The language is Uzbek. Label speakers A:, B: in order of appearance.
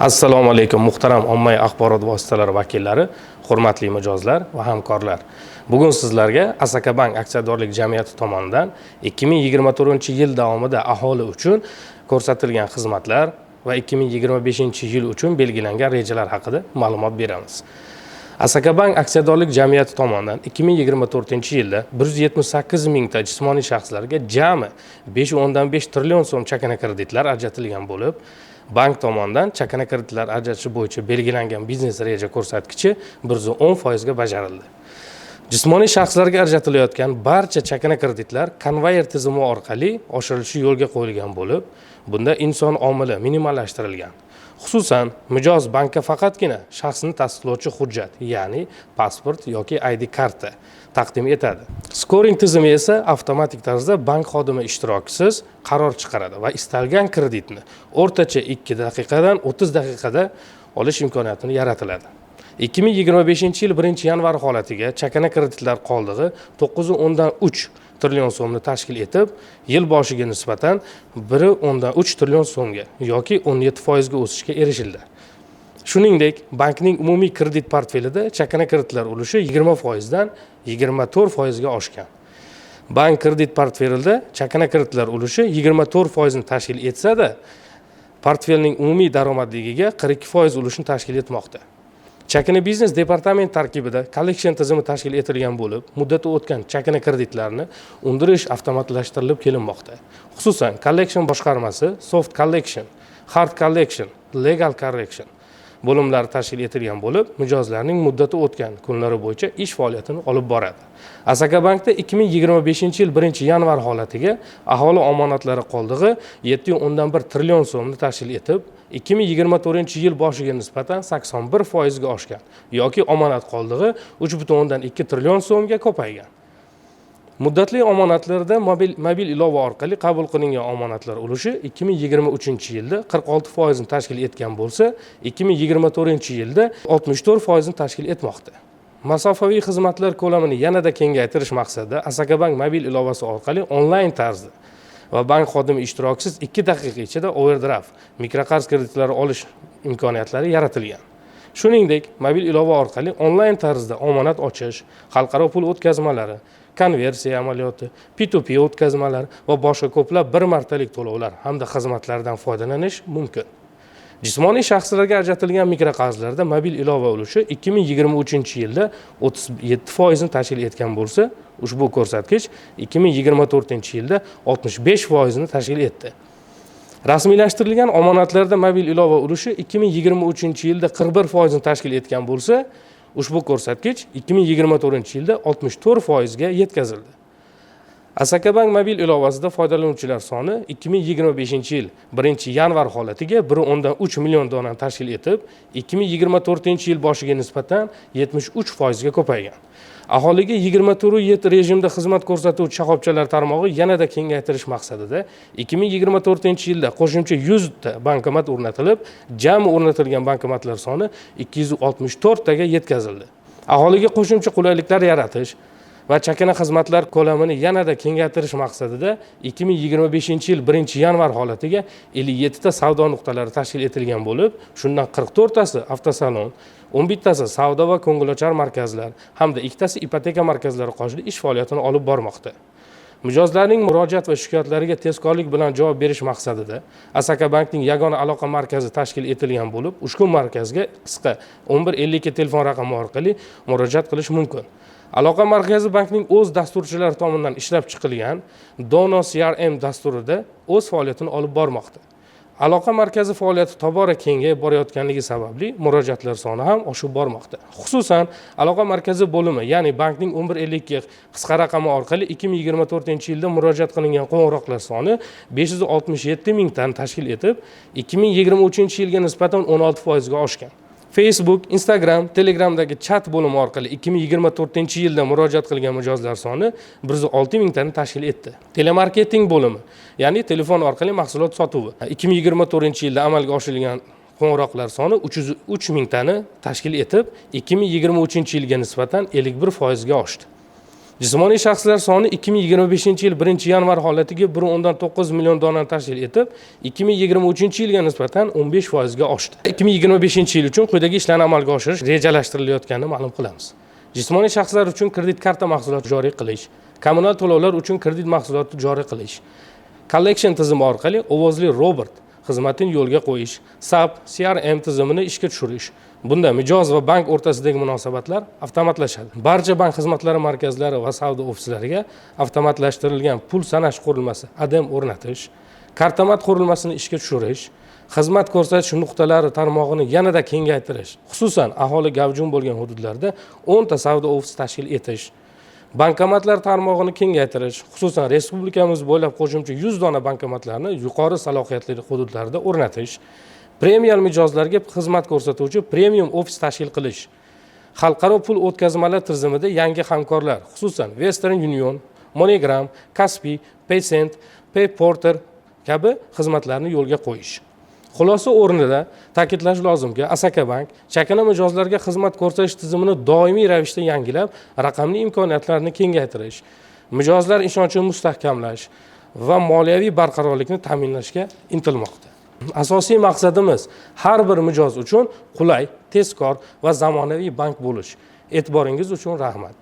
A: Assalomu alaykum, muhtaram ommaviy axborot vositalari vakillari, hurmatli mijozlar va hamkorlar. Bugun sizlarga Asaka Bank aksiyadorlik jamiyati tomonidan 2024 yil davomida aholi uchun ko'rsatilgan xizmatlar va 2025 yil uchun belgilangan rejalar haqida ma'lumot beramiz. Asaka Bank aksiyadorlik jamiyati tomonidan 2024 yilda 178 mingta jismoniy shaxslarga jami 5,5 trillion so'm chakana kreditlar ajratilgan bo'lib, bank tomonidan chakana kreditlar ajratish bo'yicha belgilangan biznes reja ko'rsatkichi 110 foizga bajarildi. Jismoniy shaxslarga ajratilayotgan barcha chakana kreditlar konveyer tizimi orqali oshirilishi yo'lga qo'yilgan bo'lib, bunda inson omili minimallashtirilgan. Xususan, mijoz bankka faqatgina shaxsini tasdiqlovchi hujjat, ya'ni pasport yoki ID karta taqdim etadi. Skoring tizimi esa avtomatik tarzda bank xodimi ishtirokisiz qaror chiqaradi va istalgan kreditni o'rtacha 2 daqiqadan 30 daqiqada olish imkoniyatini yaratiladi. 2025 yil 1 yanvar holatiga chakana kreditlar qoldig'i 9,3 trillion so'mni tashkil etib, yil boshiga nisbatan 1,3 trillion so'mga yoki 17 foizga o'sishga erishildi. Shuningdek, bankning umumiy kredit portfelida chakana kreditlar ulushi 20 foizdan 24 foizga oshgan. Bank kredit portfelida chakana kreditlar ulushi 24 foizni tashkil etsa-da, portfelning umumiy daromadligiga 42 foiz ulushni tashkil etmoqda. Chakana biznes departament tarkibida collection tizimi tashkil etilgan bo'lib, muddati o'tgan chakana kreditlarni undirish avtomatlashtirilib kelinmoqda. Xususan, collection boshqarmasi soft collection, hard collection, legal collection bo'limlari tashkil etilgan bo'lib, mijozlarning muddati o'tgan kunlari bo'yicha ish faoliyatini olib boradi. Asaka Bankda 2025 yil 1 yanvar holatiga aholi omonatlari qoldig'i 7,1 trillion so'mni tashkil etib, 2024 yil boshiga nisbatan 81 foizga oshgan yoki omonat qoldig'i 3,2 trillion so'mga ko'paygan. Muddatli omonatlarda mobil ilova orqali qabul qilingan omonatlar ulushi 2023 yilda 46 foizni tashkil etgan bo'lsa, 2024 yilda 64 foizni tashkil etmoqda. Masofaviy xizmatlar ko'lamini yanada kengaytirish maqsadida Asaka Bank mobil ilovasi orqali onlayn tarzda va bank xodimi ishtirokisiz 2 daqiqa ichida overdraft, mikroqarz kreditlari olish imkoniyatlari yaratilgan. Shuningdek, mobil ilova orqali onlayn tarzda omonat ochish, xalqaro pul o'tkazmalari, konversiya amaliyoti, P2P o'tkazmalar va boshqa ko'plab bir martalik to'lovlar hamda xizmatlardan foydalanish mumkin. Jismoniy shaxslarga ajratilgan mikroqarzlarda mobil ilova ulushi 2023 yilda 37 foizni tashkil etgan bo'lsa, ushbu ko'rsatkich 2024 yilda 65 foizni tashkil etdi. Rasmiylashtirilgan omonatlarda mobil ilova ulushi 2023 yilda 41 foizni tashkil etgan bo'lsa, ushbu ko'rsatkich 2024 yilda 64 foizga yetkazildi. Asakabank mobil ilovasida foydalanuvchilar soni 2025 yil 1 yanvar holatiga 1,3 million donani tashkil etib, 2024 yil boshiga nisbatan 73 foizga ko'paygan. Aholiga 24/7 rejimda xizmat ko'rsatuvchi shoxobchalar tarmog'i yanada kengaytirish maqsadida 2024 yilda qo'shimcha 100 ta bankomat o'rnatilib, jami o'rnatilgan bankomatlar soni 264 taga yetkazildi. Aholiga qo'shimcha qulayliklar yaratish va chakana xizmatlar ko'lamini yanada kengaytirish maqsadida 2025 yil 1 yanvar holatiga 57 ta savdo nuqtalari tashkil etilgan bo'lib, shundan 44 tasi avtosalon, 11 tasi savdo va ko'ngilochar markazlar hamda ikkitasi ipoteka markazlari qoshida ish faoliyatini olib bormoqda. Mijozlarning murojaat va shikoyatlariga tezkorlik bilan javob berish maqsadida Asaka Bankning yagona aloqa markazi tashkil etilgan bo'lib, ushbu markazga qisqa 1152 telefon raqami orqali murojaat qilish mumkin. Aloqa markazi bankning o'z dasturchilari tomonidan ishlab chiqilgan Dono CRM dasturida o'z faoliyatini olib bormoqda. Aloqa markazi faoliyati tobora kengayib borayotganligi sababli murojaatlar soni ham oshib bormoqda. Xususan, aloqa markazi bo'limi, ya'ni bankning 1152 qisqa raqami orqali 2024 yilda murojaat qilingan qo'ng'iroqlar soni 567 mingtani tashkil etib, 2023 yilga nisbatan 16 foizga oshgan. Facebook, Instagram, Telegramdagi chat bo'limi orqali 2024 yilda murojaat qilgan mijozlar soni 106 mingtani tashkil etdi. Telemarketing bo'limi, ya'ni telefon orqali mahsulot sotuvi 2024 yilda amalga oshirilgan qo'ng'iroqlar soni 303 mingtani tashkil etib, 2023 yilga nisbatan 51 foizga oshdi. Jismoniy shaxslar soni 2025-yil 1-yanvar holatiga 1,9 million donani tashkil etib, 2023-yilga nisbatan 15% ga oshdi. 2025-yil uchun quyidagi ishlarni amalga oshirish rejalashtirilayotganini ma'lum qilamiz. Jismoniy shaxslar uchun kredit karta mahsuloti joriy qilish, kommunal to'lovlar uchun kredit mahsuloti joriy qilish, collection tizimi orqali ovozli robot xizmatini yo'lga qo'yish, SAP CRM tizimini ishga tushirish. Bunda mijoz va bank o'rtasidagi munosabatlar avtomatlashadi. Barcha bank xizmatlari markazlari va savdo ofislariga avtomatlashtirilgan pul sanash qurilmasi ADM o'rnatish, kartomat qurilmasini ishga tushirish, xizmat ko'rsatish nuqtalari tarmog'ini yanada kengaytirish, xususan aholi gavjum bo'lgan hududlarda 10 ta savdo ofisi tashkil etish, bankomatlar tarmog'ini kengaytirish, xususan respublikamiz bo'ylab qo'shimcha 100 dona bankomatlarni yuqori salohiyatli hududlarda o'rnatish, premium mijozlarga xizmat ko'rsatuvchi premium ofis tashkil qilish, xalqaro pul o'tkazmalar tizimida yangi hamkorlar, xususan Western Union, MoneyGram, Kaspi, Paysend, Payporter kabi xizmatlarni yo'lga qo'yish. Xulosa o'rnida ta'kidlash lozimki, Asaka bank chakana mijozlarga xizmat ko'rsatish tizimini doimiy ravishda yangilab, raqamli imkoniyatlarni kengaytirish, mijozlar ishonchini mustahkamlash va moliyaviy barqarorlikni ta'minlashga intilmoqda. Asosiy maqsadimiz har bir mijoz uchun qulay, tezkor va zamonaviy bank bo'lish. E'tiboringiz uchun rahmat.